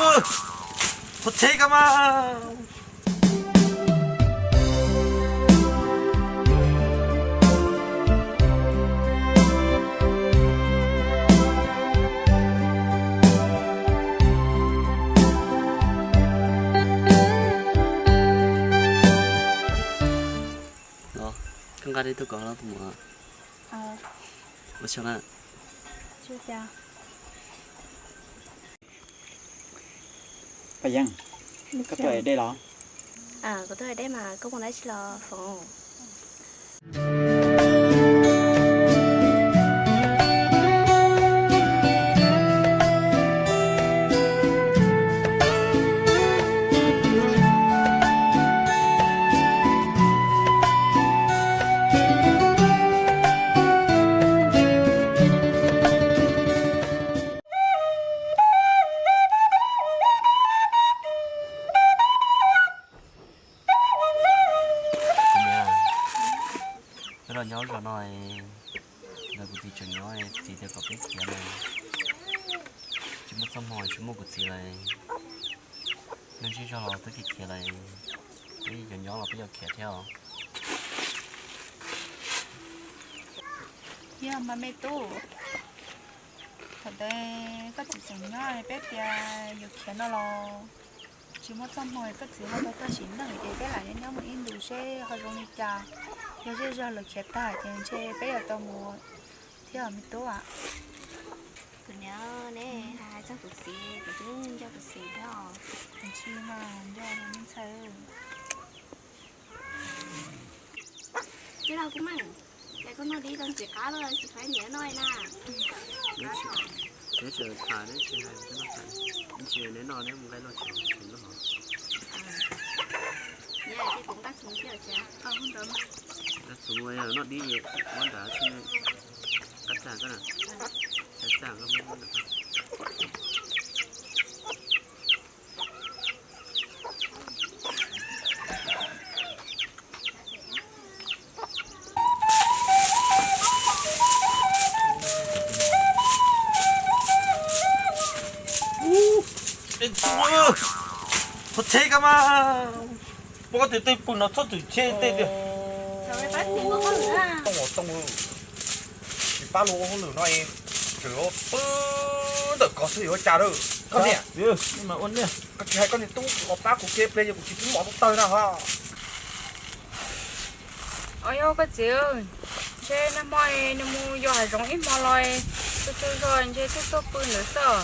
Qhuav txhev koj mas. Koj nqa dej tuaj kom tus muam. Ua tsaug na. Paj Yeeb, koj tuaj hais dej los? Kuv tuaj hais dej mas koj muaj dab tsi los foom? Peb los nyob zos no, ntawm kuv txiv tseem nyob, kuv txiv tias kom peb khiav no, tsis muaj txoj hmoo tsis muaj kuv txiv lawm, neeg zej zog los twb khiav khiav lawm, peb yuav nyob los peb yuav khiav thiab os. Yog mas me tub, thaum ntawd koj txiv tseem nyob peb tias yuav khiav no los tsis muaj txoj hmoo, koj txiv ho tau tag sim neej ces peb lam nyob mus ib ntus seb ho zoo li cas. Yog zej zog lawv khiav tag ces ntshe peb yuav tau mus thiab me tub. Kuv niam, neb hais hais txog kuv txiv, kuv twb nco kuv txiv thiab os. Kuv tsis mas nco me ntxhais. Neb los kuv meej, ces koj noj dib tau ntxim qab lawm, tsis faib niam noj na. Neb tsis tham, neb tsis hais, neb tsis neb noj, neb mus nqaij lauj tsev tsev noj. Neb kuv nqaj txhuv thiab, nqaj txhuv noj dib, muab nrad tsis, qab txaj koj na, qab txaj koj muab nrad. Qhov txheb koj mas, pom tias tej pw no txhob txwm cheb tej tiag. Tooj tooj, tsis pab luag ua hauj lwm no es tseem pw ntawm ko xwb yuav ua cas lawm koj niam? Koj tsis hais koj niag tub los pab kuv kev ple ces kuv tsis pub mov tub tawg na ho. Os, yog koj txiv, ntshe nag hmo nws mus yos hav zoov ib hmo los, tsaug tsaug zog ntshe twb tuaj pw ntawd xwb.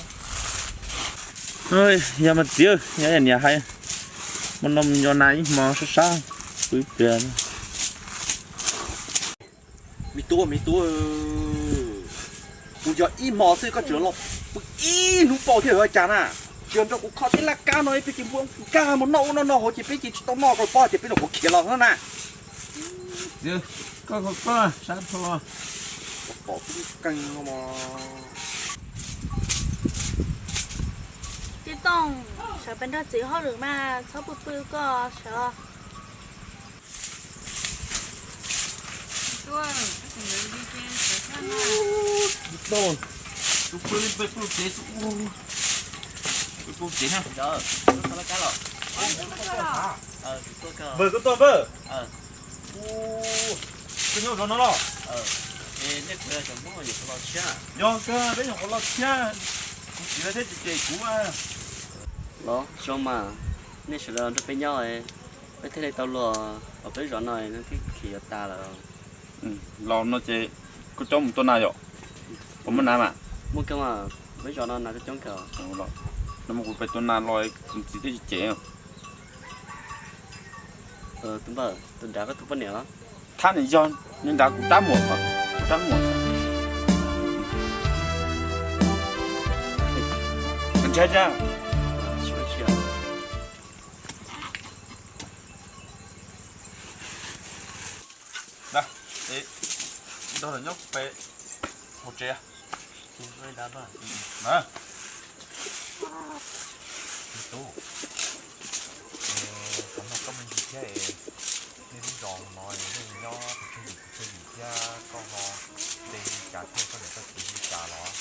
Yog mas txiv, yog niam hais, hmo no mus yos nas ib hmo sab sab, pw ib pliag. Me tub, me tub, kuv yog ib hmo xwb koj tseem los pw ib hnub paus thiab ua cas na? Tsis yog nrog kuv kho tej laj kab no peb ces npua kab mus noj ub noj no hauv ces peb ces tsis tau noj ko pob ces peb los kuv khiav los xwb na. Koj, koj, koj sab dhau. Pom peb keeg no mas. Txiv Tooj, sawv pes nrog txiv hauj lwm mas txhob pw pw koj sawv. Tus pw pw tsev, pw tsev na. Npawg koj tuaj npawg. Koj nyob zov no los? Yog kawg, peb nyuam qhuav los thiab. Kuv txiv thiab ces kuv. Los zoo mas, nej sawv daws nrog peb nyob, peb thiaj li tau luag, peb zov no no thiaj khiav yuav tas lawm. Los no ces koj coj mus tua nas yom? Puas muaj nas mas? Muaj kawg mas, peb zov no nas coob coob kawg. No mas kuv pem tua nas los kuv txiv thiaj tsis cem. Tus npawg, tus nrad koj tus poj niam los? Thab niam yog, nws nrad kuv rab muam, kuv rab muam. Ntshai tsa. Nrog lawv nyob pem hauv tsev. Tub, qhov no koj me ntsis thiab es, nej lub zos no nej nyob pes tsawg yim pes tsawg yim thiab koj ho nte li cas thiab koj niam koj txiv li cas los?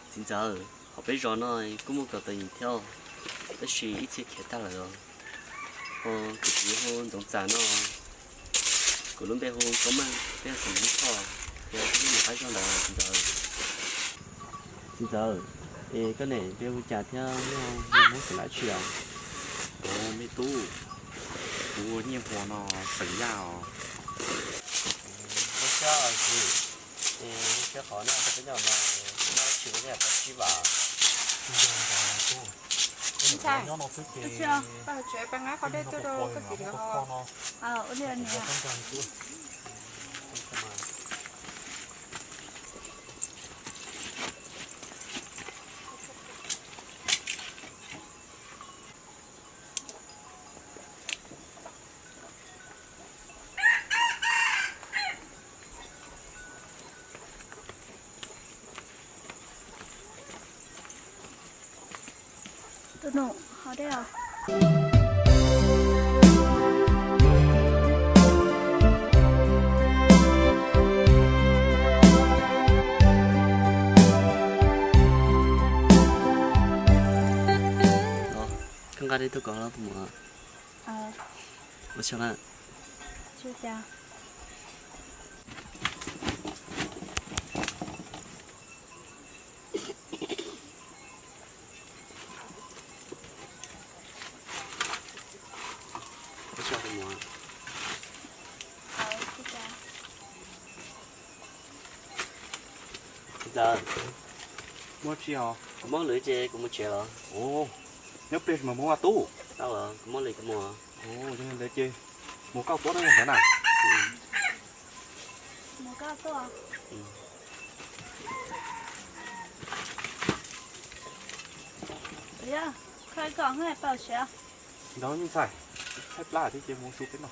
Txiv ntxawm, hauv peb zos no kuj muaj kom tawm yim thiab. Tab sis ib txhia khiav tag lawm os. Ho kuv txiv hu Ntxoov Txam no, kuv lub npe hu Koob Meej, peb yog txiv neej Thoj, yog peb mus qab zog ntawd txiv ntxawm. Txiv ntxawm, es koj niam npe hu cas thiab muaj Hmoob xeem dab tsi os? Kuv me tub, kuv Nyiaj Huas no xeem Yaj os. Lub siab txiv, es lub siab qhov nej peb nyob no, nyob tsis ua ib yam dab tsi vam. Ntxhais, ua tsi os, pab tsev pab nqa qhov dej tuaj rau koj txiv lawv haus. Ua li os niam. Tus nus, haus dej os. Koj nqa dej tuaj kom los mus. Ua tsaug na. Ntxawm, muaj tsi os? Kuv mob lwm ces kuv mus tsev los. Nyob pliag tsis mas mus ua tub. Tau los, kuv mob lwm kuv mus. Yog li ntawd ces mus koj puab ntawd na. Mus koj tuaj. Yog, koj kom hnub pau siav. Ntawd ntxhais, thaij plab thiab ces mus su peb no.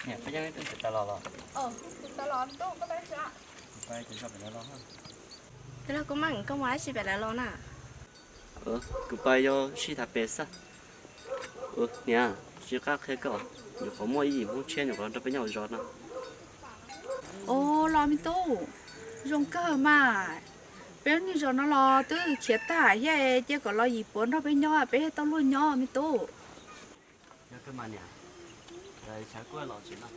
Niam, peb cov tau los los? Tus los kuv mam koj mus dab tsi pem lawv los na? Kuv pais yog sib tham pem xwb. Niam, tsis qab qhia koj, nyuam qhuav muaj ib yim Hmoob tshiab nyuam qhuav nrog peb nyob hauv zos no. Ua los me tub, zoo kawg mas. Peb lub niag zos no los twb khiav tag thiab, cia kom los yim puav nrog peb nyob peb thiaj tau luag nyob me tub. Yog kawg mas niam, sawv kuj los tsev no.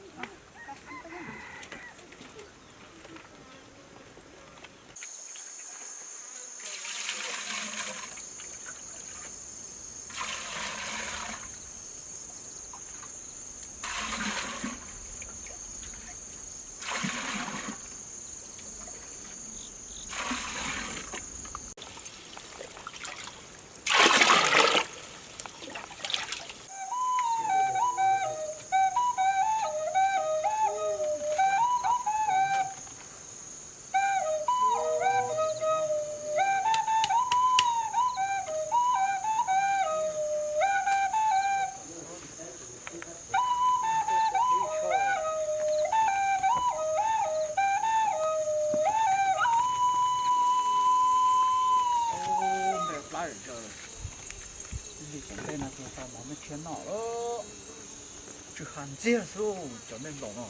Ntej plab zom zaws, ib lig cov nplej no tus tau mov me tshiab noj lawm. Tsw ha ntxiag xwb cov nplej nplaum no.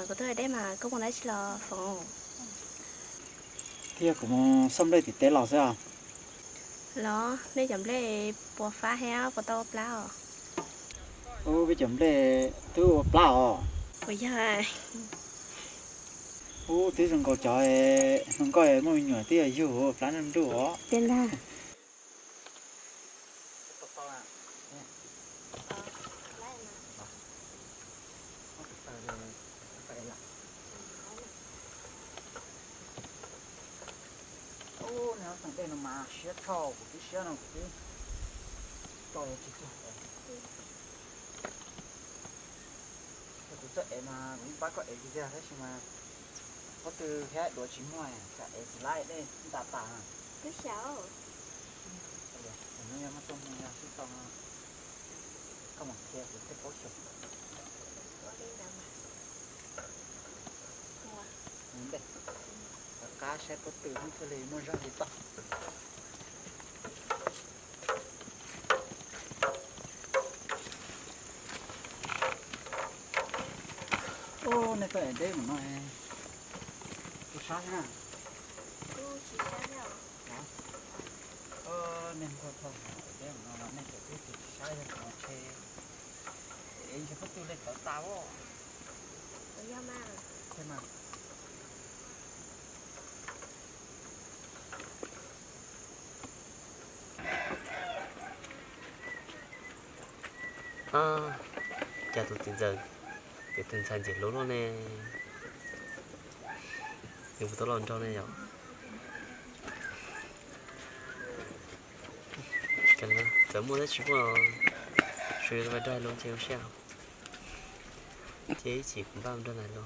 Kuv tuaj hais dej mas koj muaj dab tsi los foom? Thiab kuv mus xauj nplej tim teb los xwb os. Los nej cov nplej puas fab thiab puas tau ua plab os? Ub, peb cov nplej twb ua plab os. Puas yog? Ub, twb zoo nkaus cov hluas nkauj muaj me nyuam twb yog yug ua plab nruj nruj os. Tiag ntag. Ub, nej ob tug dej no mas siab tshaj kuv twb siab no kuv twb tso tsis tag. Kuv txawj ev mas kuv yeej pab koj ev tiag tiag tab sis mas pob tw thiab duav tsis muaj, tsam ev tsis laib dej nta tas. Twb xyaum. Ua li, mus no yog muaj tuaj mus yog sib tau no, koj mam qhia kuv thiaj paub xyaum. Ua li ntawd mas. Mus ntej, rov qab saib pob tw hnub thiaj li muaj zog li toj. Ub, nej tuaj ev deb mus no, kuv sab thiab na. Nej nquag thaum ev deb mus no los nej tseem twb tsis sab yog kuv ntshe ev ntshe pob tw li tawv tas os. Cas tus txiv ntxawm, tus ntxhais ntxim hlub luaj ne, nws puas tau los nrog ne yom? Txawm muaj thiab tsis muaj, suav yuav vaj dag lub nce ua siab, ces ib chim kuv npaj nrog nais los.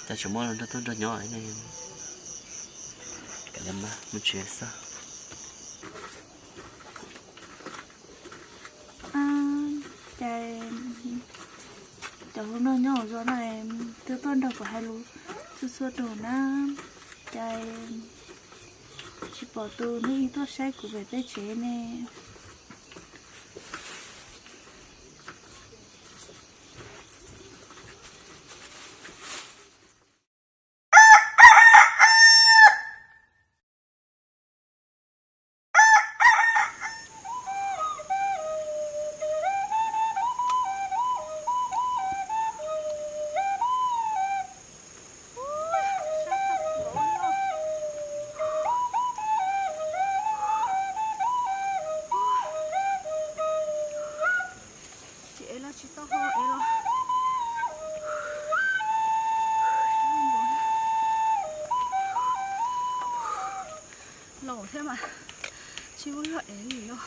Cas tseem muaj los nrog tuaj nrog nyob ne, kav liam mas mus tsev xwb. Ces cov hlub nrog nyob hauv zos no twb tuaj nrog kuv hais lus txhua txhua tus na, ces tsis pom tus neeg tuaj saib kuv pem peb tsev ne. Tsis ev los tsis tau ho ev los. Laus thiab mas tsis muaj zog ev li os.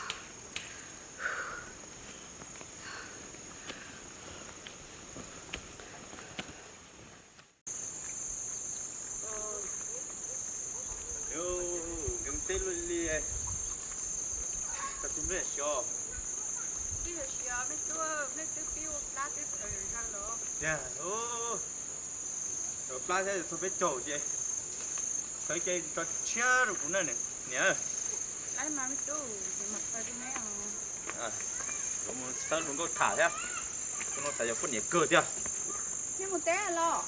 Teb luaj li, tau tus nplej xyov. Tiag, plab thiab txog peb caug ces sawv cev tso tshiab rau kuv na niam. Mus txhawb hluas nkauj tham thiab, hluas nkauj tham yog poj niam kawg thiab. Nej mus teb los?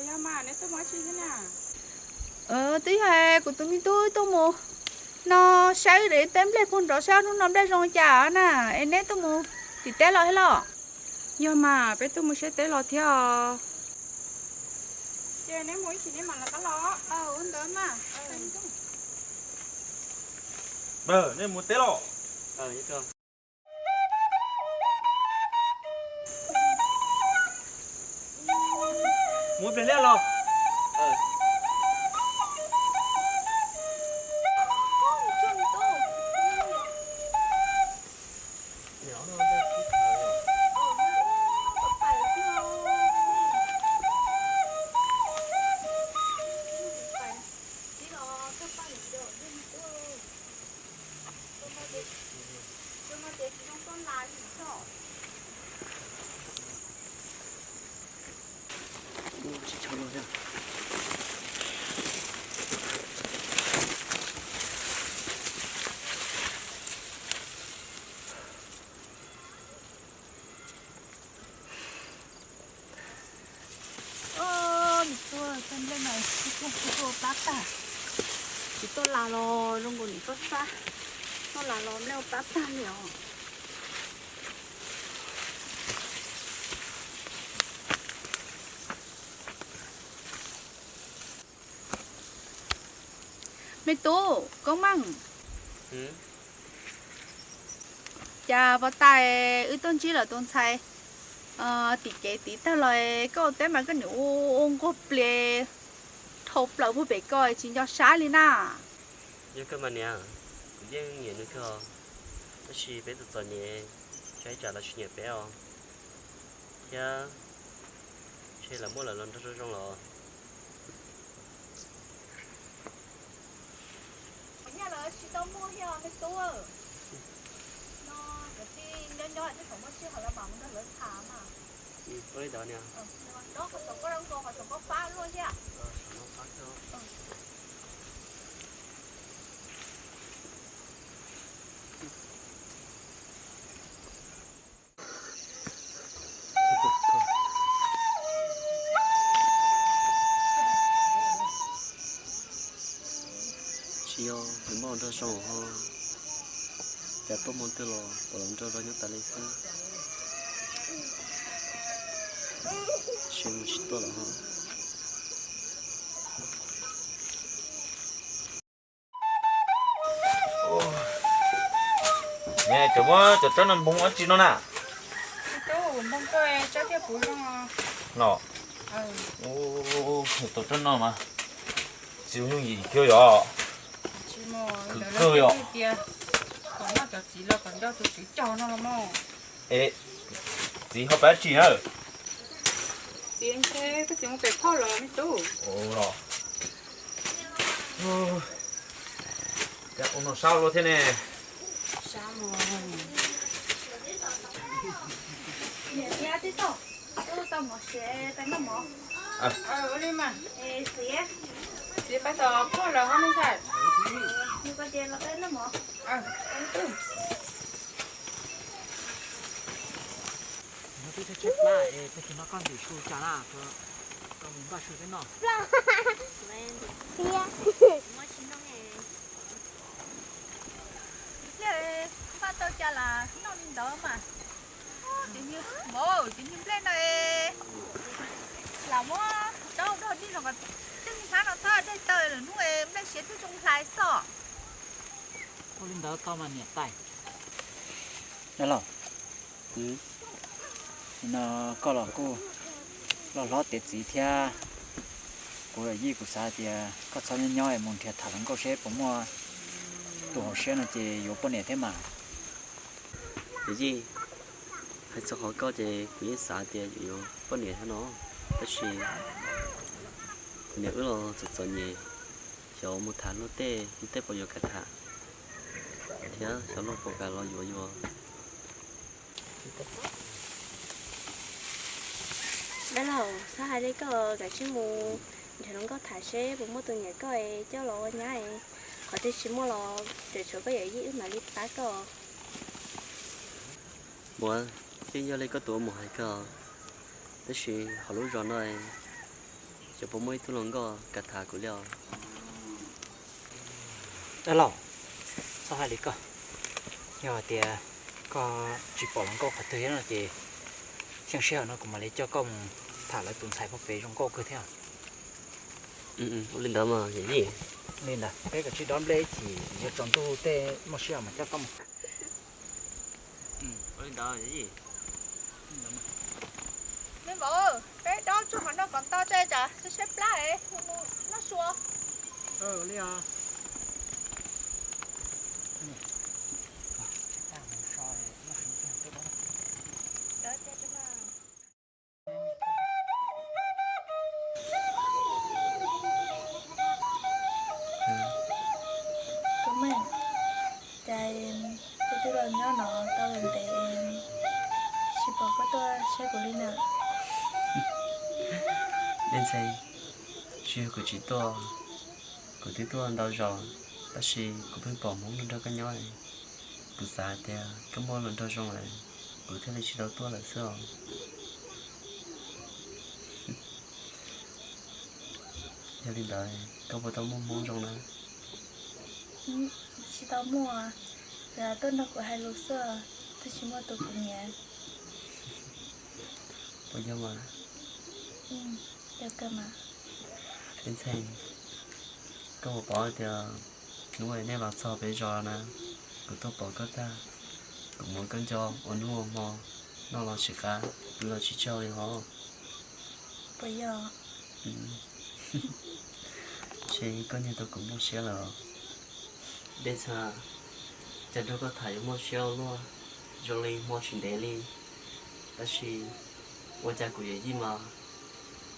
Yog mas, neb tuaj mus dab tsi thiab na? Twb yog kuv tus me tub tuaj mus no saib peb nplej puag nrad saib hnub no nplej zoo cas na, es neb tuaj mus tim teb los thiab los? Yog mas, peb tuaj mus saib teb los thiab os. Ces neb mus ib chim neb mam rov qab los. Ua ntawd mas. Nej mus teb los? Mus pliag liab los. Nws tuaj tej nplej no tsis tuaj ua plab tag. Tsis tuaj las los zoo nkaus nim toj sab, tuaj las los nplej ua plab tag li os. Me tub Koob Meej, cas pov tais wb tuaj ntsib lawm tus ntxhais tim kev tiv tag los, koj ua teb mas koj niam ua nquag plias dhau plaws puag pem ko tsis nco sab li na. Yog kawg mas niam, kuv yeej nyiam nws kawg, tab sis peb txom txom nyem, tsam ib tsam lawv tsis nyiam peb os, thiab ntshe lawv muaj lawv los nraug zoo zoo los. Nyaj lawv tsis tau muaj thiab me tub. No, cov tij nyob nyob tej thaum muaj sij hawm los mam mus nrog lawv tham mas. Ua li ntawd niam. Dob qhov saum koj, qhov saum koj pab luaj thiab. Tsis yog nws muaj los nraug zoo ho, cas tuaj hmo twg los pom los nraug zoo nyob tas li xwb. Tsis mus tsis tuaj lawm ho. Niam, cov muab cov rab no npog ua tsi no na? Los, cov rab no mas txiv ua yooj yim kiag yom. Khwv kawg yom. Es txiv ho pab tsi na? Los, cas ua no sab luaj thiab ne. Txiv pab tos pog lawm ho me ntxhais. Twb tsheb plab es tag kis no koj ntim su cas na, koj mus npaj su twb noj. Npaj tau cas las noj li ntawd mas. Cov niag nplej no es lam muab rau dog dig los, tej niag hnab no txhob daig taw lwm hnub es nplej siav twb zoo hlais xwb. Ua li ntawd tau mas niam tais. Dab laug, no koj los kuj loj hlob tiav txiv thiab, kuv yawm yij kuv xav tias koj txhob nyob nyob es mus nrhiav tham hluas nkauj seb puas muaj tus haum siab no ces yuav poj niam thiab mas. Yawm yij, hais txog qhov koj ces kuv yeej xav tias yuav yuav poj niam thiab no, tab sis kuv niam wb los txom txom nyem, xyov mus tham luag tej, luag tej puas yuav kam tham, thiab xyov luag puas kam los yuav yus. Dab laug, txhob hais li koj, kav tsij mus nrhiav hluas nkauj tham seb puas muaj tus nyiam koj es coj los ua nyab es, qhov twg tsis muaj los tseem tshuav koj yawm yij wb mam li pab koj. Muam, yeej yog li koj tus ua muam hais kawg, tab sis hauv lub zos no xyov puas muaj ib tug hluas nkauj kam tham kuv li os. Dab laug, txhob hais li koj, yog hais tias koj tsis pom hluas nkauj qhov twg thiab no ces, xyoo sij hawm no kuv mam li coj koj mus tham lawv tus ntxhais pog pem zoo nkauj kawg thiab. Ua li ntawd mas yawm yij. Li ntawd peb kav tsij dob nplej ib chim, yuav tsaus ntuj tej muaj sij hawm mas coj koj mus. Ua li ntawd yawm yij. Me vauv, peb dob tsuag qhov no kom nto tso tsam tshaib plab es mus noj su. Li os. Koob Meej, cas koj twb los nyob no tau ntev, tsis pom koj tuaj saib kuv li na? Ntxhee, tsis yog kuv tsis tuaj, kuv twb tuaj ntau zaus, tab sis kuv pheej pom Hmoob nrog koj nyob. Kuv xav hais tias koj muaj hluas nraug zoo lawm, kuv thiaj li tsis tau tuaj lawm xwb os. Yog li ntawd, koj puas tau muaj Hmoob zoo na? Tsis tau muaj, tuaj nrog kuv hais lus xwb, twb tsis muaj tus kuv nyiam. Puas yog mas? Yog kawg mas. Ntxhee, koj puas paub tias Hnub uas nej los txog peb zos na, kuv tuaj pom koj tag, kuv muab koj nco ua hnub ua hmo, noj los tsis qab, pw los tsis tsaug li hos. Puas yog? Ntshe koj niag tau kuv muaj siab lawm. Dej Txhais, cas nrog koj tham yuav muaj siab ua luaj, zoo li hmo tsis ntev li. Tab sis ua cas kuv yawm yij mas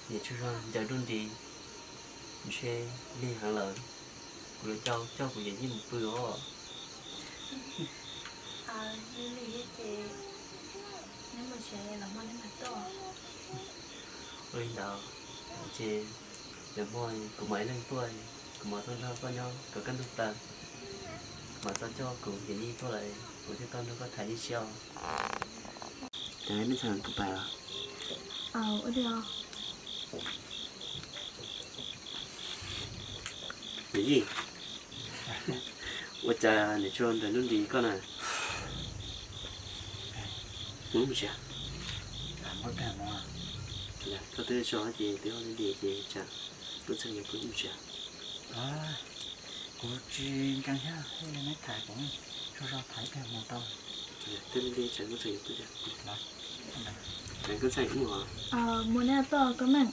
nim tsaug zog ncaws nruj nris, ntshe lig heev lawm. Kuv yuav coj kuv yawm yij mus pw os. Ua li ntawd ces lwm hmo kuv mam ib leeg tuaj, kuv mam tuaj nrog koj nyob kom kaj ntug plaws, kuv mam txo coj kuv yawm yij tuaj lawm kuv thiaj tau nrog koj tham ib siab os. Cas nej txhais kuv pais os? Yawm yij, ua cas nim tsaug ncaws nruj nris koj na? Mus mus tsev. Koj twb tso ces twb ho li ces tsam kuv txhais yuav kuv mus tsev. Kuv tsis nkees thiab, nej tham kuv tsaug zog, tham ib pliag mus tau. Twb li li tsam kuv txhais yuav kuv tsev. Kuv txhais mus os. Mus nej tuaj koj meej.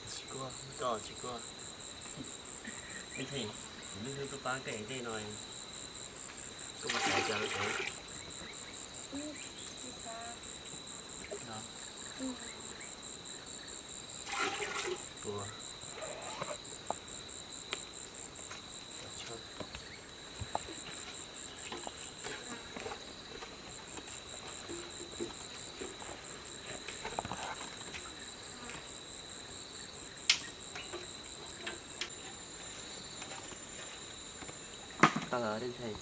Tsis kuaj, koj tsis kuaj. Ib txhij kuv lwj hlwb tuaj pab koj ev dej no, koj puas xav cas los tsev? Puas? Tau lawm, dej ntxhais.